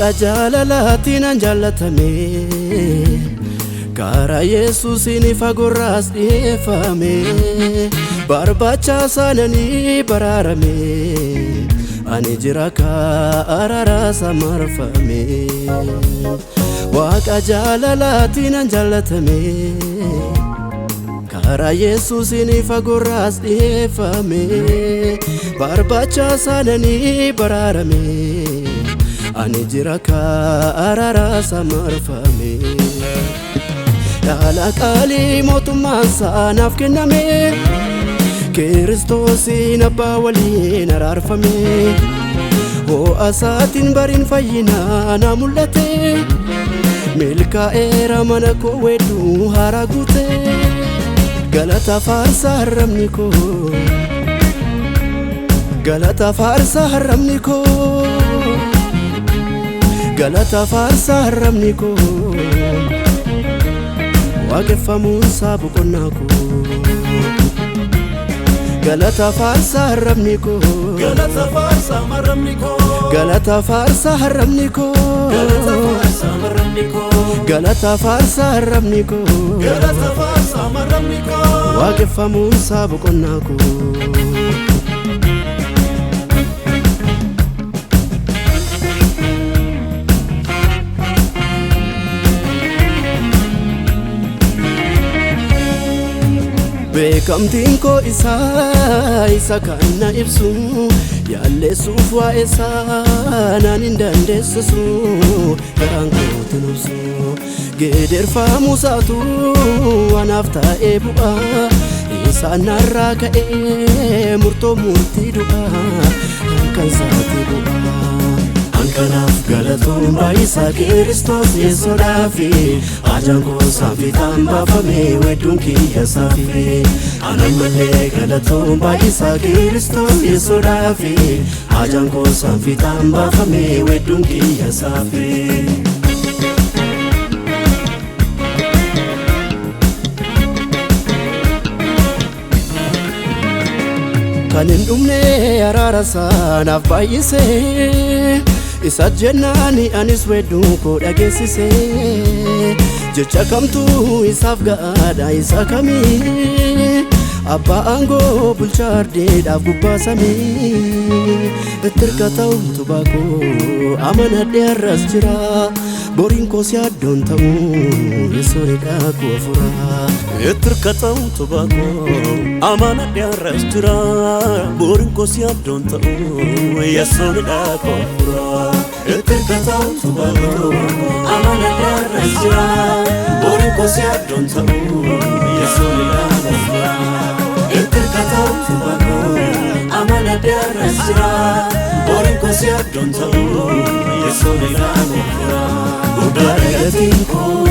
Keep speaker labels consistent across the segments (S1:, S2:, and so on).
S1: Waaqa jaalalaatiin an jaallatame, karaa Yesuusiin fagorraas dhiyeeffame, barbaacha saananii baraarame, ani jira kaararaa marfame. Waaqa jaalalaatiin an jaallatame, karaa Yesuusiin fagorraas dhiyeeffame, barbaacha saananii baraarame, ani jira kaararaa marfame. Dhaala qaalii mootummaan saanaaf kenname, Kiristoosiin abbaa waliin araarfame, ho'a isaatiin bariin fayyinaa na mul'ate, milkaa'eera mana koo weedduu haaraa guute. Galata faarsaa harramni koo, galata faarsaa harramni koo, galata faarsaa harramni koo, waaqeffamuun isaa boqonnaa koo. Galata faarsaa harramni koo,
S2: Galata faarsaa marramni koo,
S1: galata faarsaa harramni koo,
S2: Galata faarsaa marramni koo,
S1: galata faarsaa harramni koo,
S2: Galata faarsaa marramni koo,
S1: waaqeffamuun isaa boqonnaa koo. Beekamtiin koo isaa isa kan na ibsu, yaalleessuuf waa'ee isaa naan hin dandeessisu, garaan kootti nubsu. Geederfamuu isaatu anaaf taa'ee bu'aa, isaan narraa ka'ee murtoo murtii du'aa kan isaati bu'aa. Kanaaf galatoon baay'isaa Kiristoos Yesuudhaafi, ajaan koosaan fiixaan baafame wedduun kiyya saafi. Anan malee galatoon baay'isaa Kiristoos Yesuudhaafi, ajaan koosaan fiixaan baafame wedduun kiyya saafi. Kan hin dhumne araara saanaaf baay'isee, isa jennaani anis weedduu koo dhageessise, jecha kamtu isaaf ga'aadha isa kamii, abbaa aangoo bulchaa ardeedhaaf gubbaa samii. Itti hirkata utubaa koo amanadhee har'as jira, boriin koos yaaddoon ta'u yesoonidha koo fura.
S2: Itti hirkata utubaa koo amanadhee har'as jira, boriin koos yaaddoon ta'u yesoonidha koo fura. Itti hirkata utubaa koo amanadhee har'as jira, boriin koos yaaddoon ta'u yesoonidha koo fura. Itti hirkata utubaa koo amanadhee har'as jira, boriin koos yaaddoon ta'u yesoonidha koo fura. Guddaadha gatiin koo,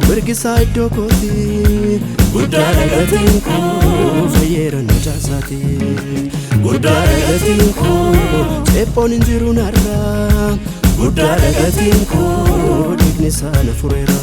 S1: mirgisaa iddoo kooti,
S2: guddaadha gatiin koo,
S1: fayyeera na caasaati,
S2: guddaadha gatiin koo,
S1: ceephoon hin jiru narra,
S2: guddaadha gatiin koo,
S1: dhiigni isaa na fureera.